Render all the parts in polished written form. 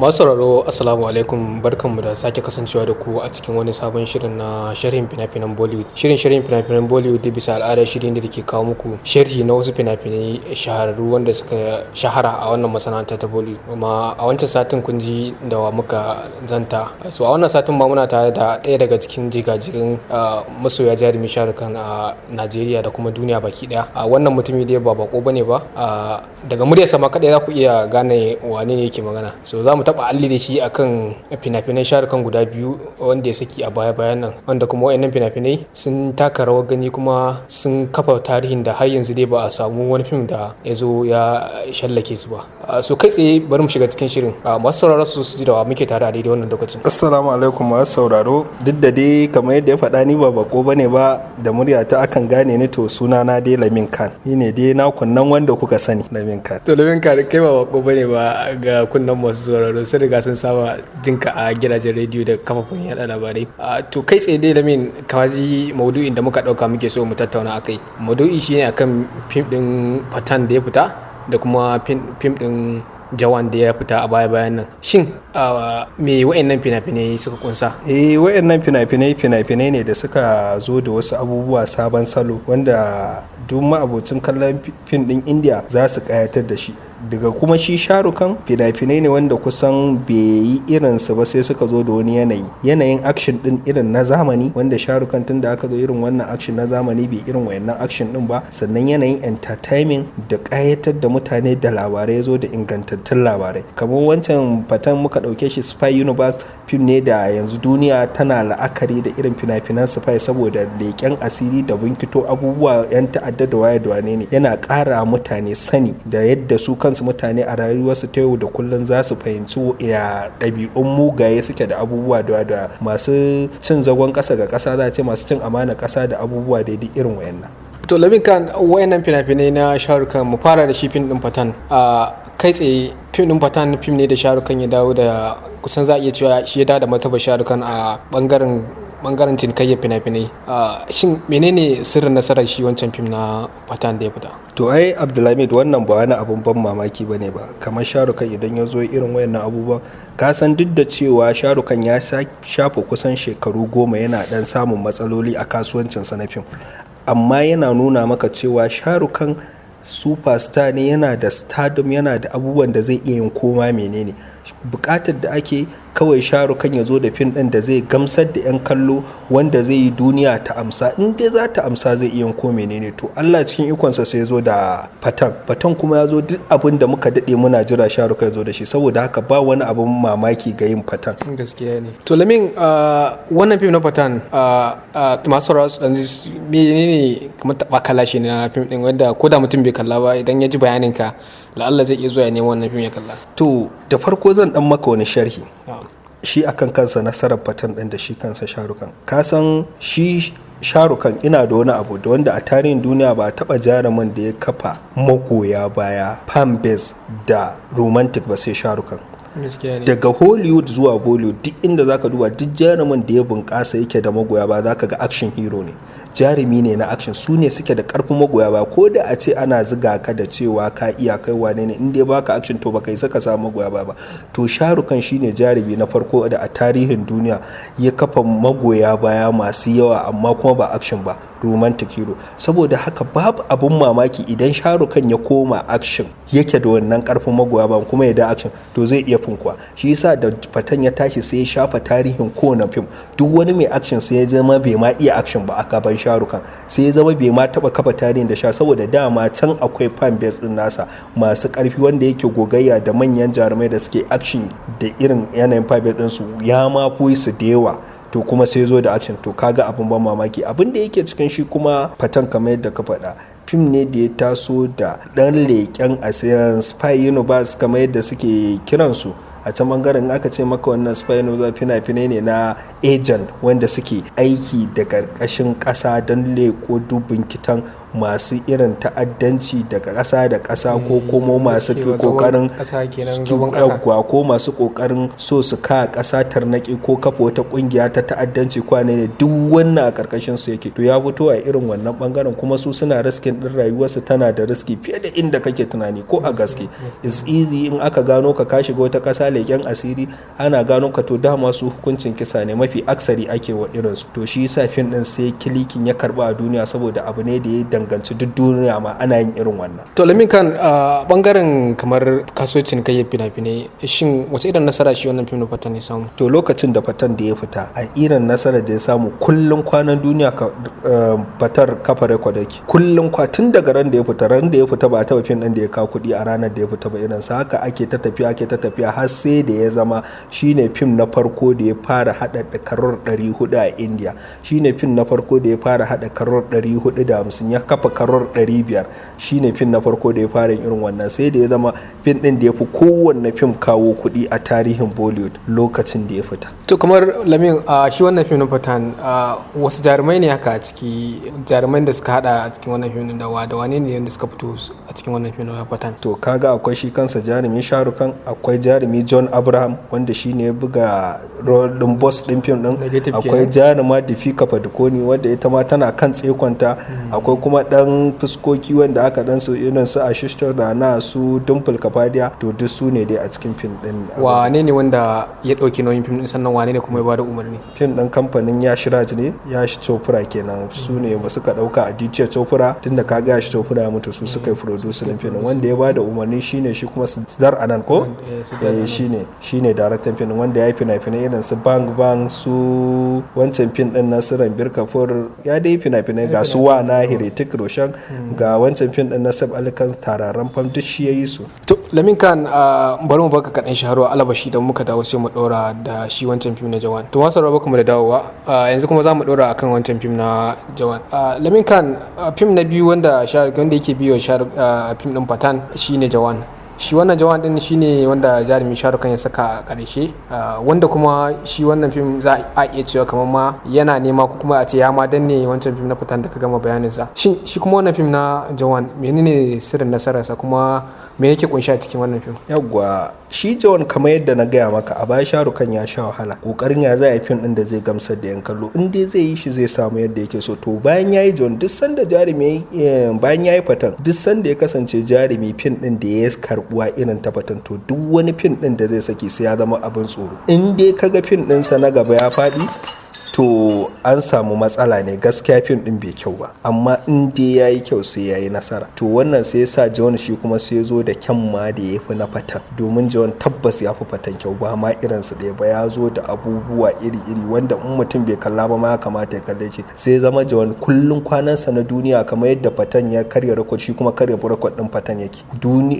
Masu sauraro, Assalamu alaikum. Barkanmu da sake kasancewa da ku a cikin wani sabon shirin na sharhin fina-finan Bollywood. Shirin sharhin fina-finan Bollywood da bisa al'ada shirin da ke kawo muku sharhi na wasu fina-finai shahararru wanda suka shahara a wannan masana'anta ta Bollywood. Kuma a wancan satin kun ji da wa muka zanta. So a wannan satin ma muna tare da ɗaya daga cikin jigajigan masoya jarumi Shah Rukh Khan a Najeriya da kuma duniya baki ɗaya. A wannan mutumi dai ba bako bane ba. Daga muryarsa ma kaɗai za ku iya gane wane ne yake magana. So za mu taɓa alli da shi akan fina-finan Shah Rukh Khan guda biyu wanda ya saki a baya-bayan nan, wanda kuma wayannan fina-finai sun taka rawar gani kuma sun kafa tarihin da har yanzu dai ba a samu wani fim da ya zo ya shallake su ba. So kai tsaye bari mu shiga cikin shirin. Masu sauraro su ji da wa muke tare a daidai wannan lokacin. Assalamu alaikum masu sauraro. Duk da dai kamar yadda ya faɗa, ni ba bako bane ba, da murya ta akan gane ni. To, suna na dai Lamin Khan, ni ne dai na kunnan wanda kuka sani, Lamin Khan. To Lamin Khan, kai ba bako bane ba ga kunnan masu sauraro, sun riga sun saba jinka a gidajen rediyo da kafafen yada labarai. To kai tsaye dai Lamin, ka ji maudu'in da muka dauka muke so mu tattauna akai. Maudu'i shine akan fim din Pathaan da ya fita da kuma fim din Jawan da ya fita a baya bayan nan. Shin me wa'annan fina-finai suka kunsa? Eh, wa'annan fina-finai fina-finai ne da suka zo da wasu abubuwa sabon salo wanda duk ma'abocin kallon fim din India za su kayatar da shi. Daga kuma shi Shah Rukh Khan, fina-finai ne wanda kusan bai yi irinsu ba, sai suka zo da wani yanayi, yanayin action din irin na zamani, wanda Shah Rukh Khan tun da aka zo irin wannan action na zamani bai irin wayannan action din ba. Sannan yanayin entertainment da kayatar da mutane da labarai, ya zo da ingantattun labarai. Kamar wancan Pathaan muka dauke shi, spy universe fim ne da yanzu duniya tana la'akari da irin fina-finan spy, saboda leƙen asiri da binkito abubuwa, 'yan ta'adda da waye da wane ne, yana ƙara mutane sani da yadda su kansu mutane a rayuwarsu ta yau da kullum za su fahimci ya ɗabi'un mugaye suke da abubuwa da masu cin zagon ƙasa ga ƙasa, za a ce masu cin amana ƙasa da abubuwa daidai irin wayannan. To Lamin Khan, wayannan fina-finai na Shah Rukh Khan, mu fara da shi fim din Pathaan. A kai tsaye fim din Pathaan fim ne da Shah Rukh Khan ya dawo da, kusan za a iya cewa shi ya dawo da martaba Shah Rukh Khan a bangaren cinikayyar fina-finai. Shin menene sirrin nasarar shi wancan fim na Pathaan da ya fita? To ai Abdulhamid, wannan ba wani abun ban mamaki bane ba. Kamar Shah Rukh Khan idan ya zo irin wayannan abubuwan, ka san duk da cewa Shah Rukh Khan ya shafa kusan shekaru 10 yana dan samun matsaloli a kasuwancinsa na fim, amma yana nuna maka cewa Shah Rukh Khan superstar ne, yana da stardom, yana da abubuwan da zai iya yin koma menene. Bukatar da ake kawai, Shah Rukh Khan ya zo da fim din da zai gamsar da 'yan kallo, wanda zai yi duniya ta amsa. In dai za ta amsa, zai iya yin ko menene. To Allah cikin ikonsa sai ya zo da Pathaan. Pathaan kuma ya zo duk abin da muka dade muna jira Shah Rukh Khan ya zo da shi. Saboda haka ba wani abin mamaki ga yin Pathaan. Gaskiya ne. To Lamin, wannan fim na Pathaan, masu sauraro su dan menene kamar taba kalashi na fim din, wanda ko da mutum bai kalla ba, idan ya ji bayanin ka, la'alla zai iya zuwa ya nemo wannan fim ya kalla? To da farko zan dan maka wani sharhi shi akan kansa nasarar Pathaan din da shi kansa Shah Rukh Khan. Ka san shi Shah Rukh Khan ina da wani abu da wanda a tarihin duniya ba a taba jarumin da ya kafa magoya baya, fan base da romantic ba, sai Shah Rukh Khan. Daga Hollywood zuwa Bollywood, duk inda zaka duba, duk jarumin da ya bunƙasa yake da magoya baya, zaka ga action hero ne, jarumi ne na action, su ne suke da ƙarfin magoya baya. Ko da a ce ana ziga ka da cewa ka iya kai wane ne, in dai baka action, to baka isa ka samu magoya baya ba. To Shah Rukh Khan shine jarumi na farko da a tarihin duniya ya kafa magoya baya masu yawa, amma kuma ba action ba, romantic hero. Saboda haka babu abun mamaki idan Shah Rukh Khan ya koma action, yake da wannan karfin magoya ba, kuma ya da action, to zai iya funkuwa. Shi yasa da Pathaan ya tashi, sai ya shafa tarihin kowane fim. Duk wani mai action sai ya zama bai ma iya action ba a gaban Shah Rukh Khan, sai ya zama bai ma taba kafa tarihin da sha, saboda dama can akwai fan base din nasa masu karfi, wanda yake gogayya da manyan jarumai da suke action da irin yanayin fan base din su ya ma fi su da yawa. To kuma sai zo da action, to kaga abin ban mamaki. Abin da yake cikin shi kuma Pathaan, kamar yadda ka faɗa, fim ne da ya taso da ɗan leƙen asirin spy universe, kamar yadda suke kiransu a can bangaren. Aka ce maka wannan spy universe fina-finai ne na agent wanda suke aiki da ƙarƙashin ƙasa don leƙo dubin kitan masu irin ta'addanci daga ƙasa da ƙasa ko kuma masu kokarin yawwa ko masu kokarin so su ka ƙasa tarnaƙi ko kafa wata ƙungiya ta ta'addanci kwane ne, duk wannan a ƙarƙashin su yake. To ya fito a irin wannan bangaren, kuma su suna riskin din rayuwarsu, tana da riski fiye da inda kake tunani ko a gaske. It's easy in aka gano ka ka shiga wata ƙasa leƙen asiri, ana gano ka, to dama su hukuncin kisa ne mafi aksari ake wa irinsu. To shi yasa fim din sai clicking ya karba a duniya, saboda abu ne da ya danganci duk duniya ma ana yin irin wannan. To Lamin kan bangaren kamar kasuwancin kai fina-finai, shin wace irin nasara shi wannan fim na Fatan ya samu? To lokacin da Fatan da ya fita, a irin nasarar da ya samu, kullum kwanan duniya Fatar kafa record yake kullum kwa tun daga ran da ya fita. Ran da ya fita ba a taba fim din da ya kawo kuɗi a ranar da ya fita ba irin sa. Haka ake ta tafiya, ake ta tafiya, har sai da ya zama shine fim na farko da ya fara hada crore 400 a India, shine fim na farko da ya fara hada crore 450, ya kafa crore 500, shine fim na farko da ya fara irin wannan. Sai da ya zama fim din da ya fi kowanne fim kawo kuɗi a tarihin Bollywood lokacin da ya fita. To kamar Lamin, shi wannan fim na Fatan, wasu jarumai ne haka a ciki, jaruman da suka hada a cikin wannan fim da wa da wane ne wanda suka fito a cikin wannan fim na Fatan? To kaga akwai shi kansa jarumi Sharukan, akwai jarumi John Abraham wanda shi ne ya buga role din boss din fim din, akwai jaruma Deepika Padukone wanda ita ma tana kan tsekonta, akwai kuma dan fuskoki wanda aka dan su irin su Ashish Rana, su Dimple Kapadia, to duk su ne dai a cikin fim din. Wane ne wanda ya dauki nauyin fim din, sannan wane ne kuma ya bada umarni? Fim din kamfanin Yash Raj ne, Yash Chopra kenan, su ne ba suka dauka, Aditya Chopra, tunda kaga Yash Chopra ya mutu, su suka yi produce din fim. Wanda ya bada umarni shine shi kuma Siddharth Anand ko shine daraktan fim, wanda ya yi fina-finai irin su Bang Bang, su wancan fim din na su Ranbir Kapoor, ya dai fina-finai ga su wa na Hrithik Roshan, ga wancan fim din na Saif Ali Khan Tararren Fam, duk shi ya yi su. To Lamin Khan, bari mu baka kaɗan shahararwa alabashi, don muka dawo sai mu ɗora da shi wancan fim na Jawan. To masu rawa mu da dawowa, yanzu kuma za mu ɗora akan wancan fim na Jawan. Lamin Khan, fim na biyu wanda wanda yake biyo fim ɗin Patan shine Jawan. Shi wannan Jawan din shine wanda jarumi Sharukan ya saka a karshe, wanda kuma shi wannan fim za a iya cewa kamar ma yana nema ko kuma a ce ya ma danne wancan fim na Patan da ka gama bayanin sa. Shin shi kuma wannan fim na Jawan, menene sirrin nasararsa, kuma me yake kunshi a cikin wannan fim? Yawwa, shi Jawan kamar yadda na gaya maka a baya, Sharukan ya sha wahala kokarin ya za a yi fim din da zai gamsar da yan kallo, in dai zai yi shi zai samu yadda yake so. To bayan ya yi Jawan, duk sanda jarumi, bayan ya yi Patan, duk sanda ya kasance jarumi fim din da ya karbuwa irin ta Patan, to duk wani fim din da zai saki sai ya zama abin tsoro. In dai kaga fim ɗinsa na gaba ya faɗi, to an samu matsala ne, gaskiya fim din bai kyau ba. Amma in dai ya yi kyau, sai ya yi nasara. To wannan sai sa Jawan shi kuma sai zo da kyan ma da ya fi na Patan, domin Jawan tabbas ya fi Patan kyau, ba ma irinsu ɗaya ba. Ya zo da abubuwa iri-iri wanda in mutum bai kalla ba ma ya kamata ya kalle shi. Sai zama Jawan kullum kwanansa na duniya, kamar yadda Patan ya karya record, shi kuma karya record din Patan yake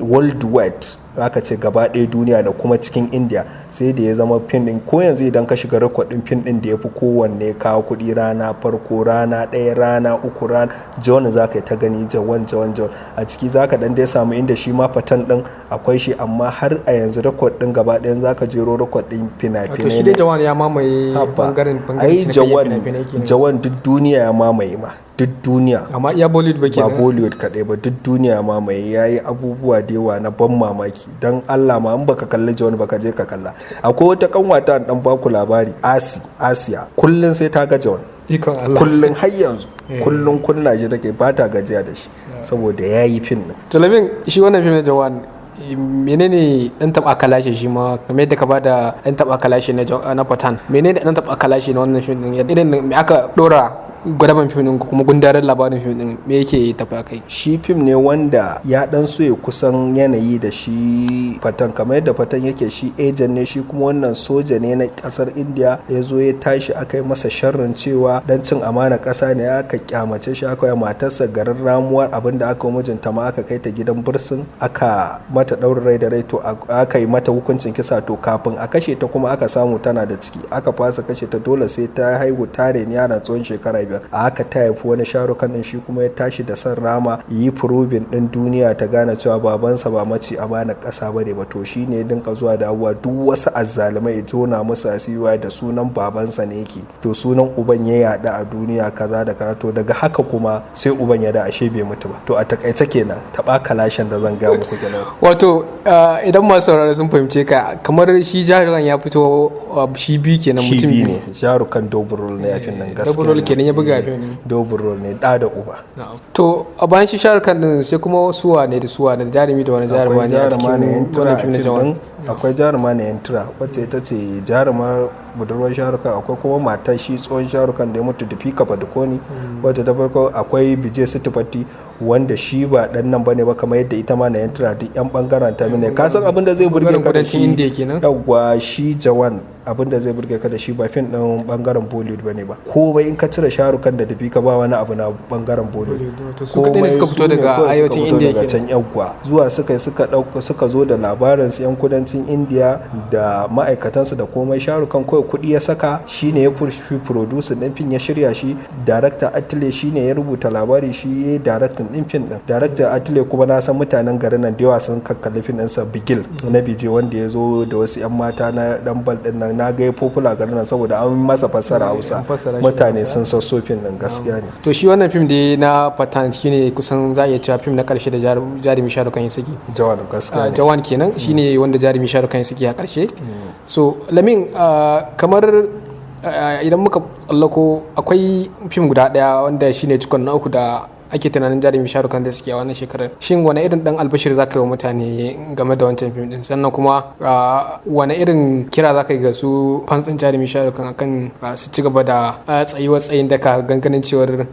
worldwide, aka ce gaba ɗaya duniya da kuma cikin India. Sai da ya zama fim din, ko yanzu idan ka shiga record din fim din da ya fi kowanne kawo kuɗi rana farko, rana ɗaya, rana uku, rana, Jawan za ka yi ta gani, Jawan, Jawan, Jawan a ciki. Za ka ɗan dai samu inda shi ma Patan ɗin akwai shi, amma har a yanzu record ɗin gaba ɗayan za ka jero record ɗin fina-finai. Shi dai Jawan ya mamaye bangaren ai Jawan, Jawan duk duniya ya mamaye ma, duk duniya. Amma iya Bollywood ba kenan? Ba Bollywood kaɗai ba, duk duniya mamaye. Ya yi abubuwa da yawa na ban mamaki. Don Allah ma in baka kalli Jawan baka je ka kalla. Akwai wata kanwata, dan baku labari, Asi Asiya, kullun sai ta ga Jawan, kullun har yanzu, kullun kunna shi take, ba ta gajiya da shi saboda ya yi fim din. To Lamin, shi wannan fim na Jawan, menene dan taba kalashe shi ma, kamar yadda ka bada dan taba kalashe na Patan, menene dan taba kalashe na wannan fim din, irin me aka dora gwadaban fim din, kuma gundarin labarin fim din me yake tafi a kai? Shi fim ne wanda ya dan so ya kusan yanayi da shi Patan, kamar yadda Patan yake shi agent ne, shi kuma wannan soja ne na kasar India. Ya zo ya tashi aka yi masa sharrin cewa dan cin amana kasa ne, aka kyamace shi, aka yi matarsa garin ramuwar abin da aka mijinta ma, aka kai ta gidan bursin, aka mata daurin rai da rai, to aka yi mata hukuncin kisa. To kafin a kashe ta kuma aka samu tana da ciki, aka fasa kashe ta, dole sai ta haihu, ta reni yaron tsawon shekara 5. 5. A haka ta haifi wani Sharukan din, shi kuma ya tashi da son rama yi proving din duniya ta gane cewa babansa ba mace amana ƙasa bane ba. To shi ne dinka zuwa da abubuwa duk wasu azzalumai ya tona musu asiriwa da sunan babansa ne yake, to sunan uban ya yaɗu a duniya kaza da kaza. To daga haka kuma sai uban ya da ashe bai mutu ba. To a takaice kenan taɓa kalashin da zan gaya muku kenan. Wato idan masu sauraro sun fahimce ka, kamar shi Sharukan ya fito shi biyu kenan, mutum biyu ne. Sharukan double role ne a fim nan gaskiya. Double role kenan ya buga fim. Double role ne, da da uba. To a bayan shi Sharukan din sai kuma suwa ne da suwa da jarumi da wani jaruma ne a cikin wannan fim na Jawan? Akwai jaruma ne Yantura, wacce ita ce jarumar budurwar Sharukan. Akwai kuma matar shi tsohon Sharukan da ya mutu, Deepika Padukone, wacce ta farko. Akwai Vijay Sethupathi, wanda shi ba dan nan bane ba, kamar yadda ita ma na Yantura duk yan bangaren ta ne. Ka san abin da zai burge ka da shi, yawwa, shi Jawan, abin da zai burge ka da shi ba fim din bangaren Bollywood bane ba. Komai in ka cire Sharukan da Deepika ba wani abu na bangaren Bollywood. Komai suka fito daga arewacin India. Daga can, yawwa, zuwa suka suka dauka suka zo da labarin su yan kudancin India da ma'aikatansu da komai. Sharukan kawai kuɗi ya saka, shine ya fi producer din fim, ya shirya shi. Director Atlee shine ya rubuta labari, shi ya directing din fim din. Director Atlee kuma na san mutanen garin nan da yawa sun kakkalli fim ɗinsa Bigil na Vijay, wanda ya zo da wasu yan mata na dan bal din nan. Na ga ya popular garin nan saboda an masa fassara Hausa, mutane sun sasso fim din gaskiya ne. To shi wannan fim da na Pathaan shine kusan za a iya cewa fim na karshe da jarumi Sharukan ya saki. Jawan, gaskiya ne. Jawan kenan, shine wanda jarumi Sharukan ya saki a karshe. So Lamin, kamar idan muka tsallako, akwai fim guda daya wanda shine cikon na uku da ake tunanin jarumi Sharukan da suke a wannan shekarar. Shin wani irin dan albashir zaka yi wa mutane game da wancan fim din? Sannan kuma wani irin kira zaka yi ga su fans din jarumi Sharukan akan su ci gaba da tsayuwar tsayin daka ganganin cewar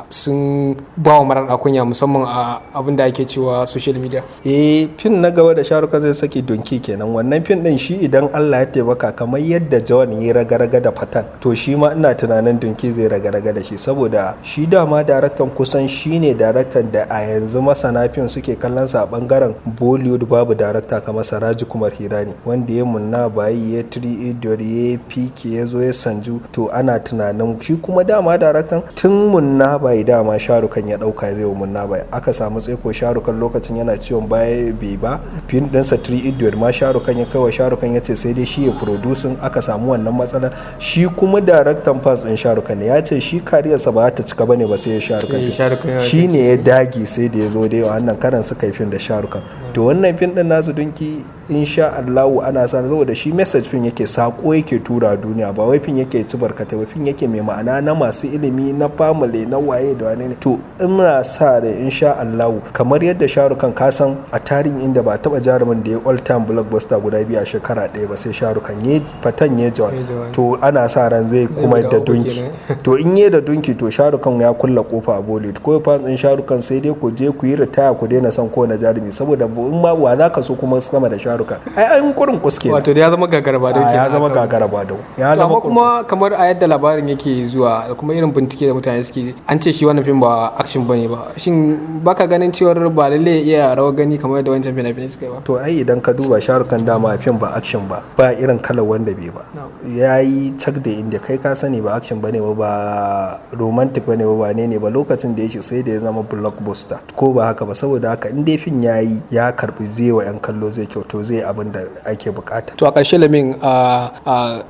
sun ba wa marar kunya, musamman a abin da ake cewa social media? Eh, fim na gaba da Sharukan zai saki Dunki kenan. Wannan fim din shi idan Allah ya taimaka, kamar yadda Jawan ya raga-raga da Pathaan, to shi ma ina tunanin Dunki zai raga-raga da shi, saboda shi dama daraktan kusan shine daraktan da a yanzu masana fim suke kallon sa a bangaren Bollywood babu darakta kamar Raj Kumar Hirani, wanda ya Munna Bhai, ya 3 Idiot, ya PK, ya zo ya Sanju. To ana tunanin shi kuma dama daraktan tun Munna Bhai dama Sharukan ya dauka zai wa Munna Bhai, aka samu tsaiko. Sharukan lokacin yana ciwon baya bai ba fim ɗinsa. 3 Idiot ma Sharukan ya kai wa Sharukan, ya ce sai dai shi ya producing, aka samu wannan matsala. Shi kuma daraktan fans ɗin Sharukan ne, ya ce shi kariyarsa ba ta cika bane ba sai ya Sharukan. Shi ne ya dage sai da ya zo da yawa wannan karan suka yi fim da Sharukan. To wannan fim din nasu Dunki, insha Allahu ana sa, saboda shi message fim yake, sako yake tura duniya, ba wai fim yake ci barkatai ba, fim yake mai ma'ana na masu ilimi, na family, na waye da wane ne. To ina sa da insha Allahu kamar yadda Sharukan, ka san a tarihin inda ba taba jarumin da ya all time blockbuster guda biyu a shekara ɗaya ba sai Sharukan, ya Pathaan, ya Jawan. To ana sa ran zai kuma da Dunki. To in yi da Dunki, to Sharukan ya kulla kofa a Bollywood. Ko fans din Sharukan sai dai ku je ku yi ritaya, ku daina son kowane jarumi, saboda in ma wa za ka so kuma sama da Sharukan? Ai an kurin kuske. Wato ya zama gagara ba dau. Ya zama gagara ba dau. Ya zama kuma kamar a yadda labarin yake zuwa da kuma irin bincike da mutane suke, an ce shi wannan fim ba action bane ba. Shin baka ganin cewar ba lalle iya rawar gani kamar yadda wancan fina-finai suka yi ba? To ai idan ka duba Sharukan dama fim ba action ba, ba irin kalar wanda bai ba. Yayi cak da inda kai ka sani ba action bane ba, ba romantic bane ba, ba ne ba, lokacin da yake sai da ya zama blockbuster, ko ba haka ba? Saboda haka in dai fim yayi ya karbi, zai wa yan kallo zai kyau, to zai abin da ake bukata. To a ƙarshe Lamin,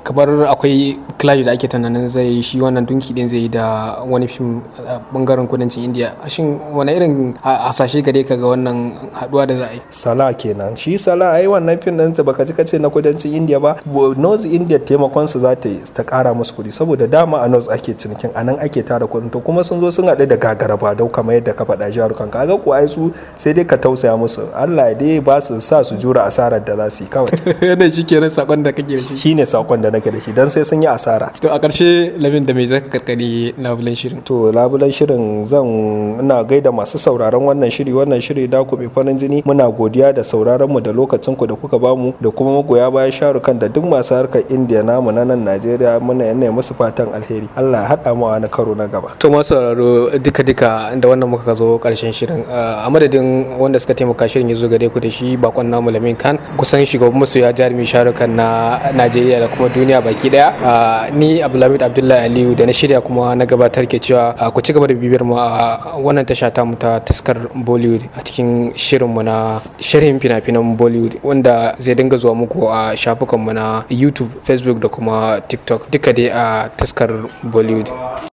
kamar akwai clash da ake tunanin zai shi wannan Dunki din zai yi da wani fim a bangaren kudancin India. Shin wani irin hasashe gare ka ga wannan haduwa da za a yi? Sala kenan. Shi Sala ai wannan fim din ta baka ji kace na kudancin India ba, North India taimakon su za ta yi ta kara musu kuɗi, saboda dama a North ake cinikin, a nan ake tara kuɗin. To kuma sun zo sun haɗu da gagara ba dau kamar yadda ka faɗa Sharukan, kaga ko ai su sai dai ka tausaya musu, Allah ya dai ba su sa su jura asarar da za su yi kawai. Wannan shi kenan sakon da kake da shi? Shine sakon da nake da shi, dan sai sun yi asara. To a ƙarshe Lamin, da me zaka karkare labulen shirin? To labulen shirin zan ina gaida masu sauraron wannan shiri, wannan shiri da ku mai farin jini. Muna godiya da sauraron mu da lokacin ku da kuka bamu, da kuma magoya bayan Sharukan da duk masu harkar Indiya namu na nan Najeriya, muna yana musu fatan alheri. Allah ya haɗa mu a wani karo na gaba. To masu sauraro, duka duka da wannan muka zo ƙarshen shirin. A madadin wanda suka taimaka shirin ya zo zo gare ku da shi bakon namu Lamin Khan, kusan shugaban masoya jarumi Sharukan na Najeriya da kuma duniya baki daya. Ni Abdulhamid Abdullahi Aliyu da na shirya kuma na gabatar ke cewa ku ci gaba da bibiyar mu a wannan tasha ta mu ta Taskar Bollywood a cikin shirinmu na sharhin fina-finan Bollywood, wanda zai dinga zuwa muku a shafukanmu na YouTube, Facebook da kuma TikTok, duka dai a Taskar Bollywood.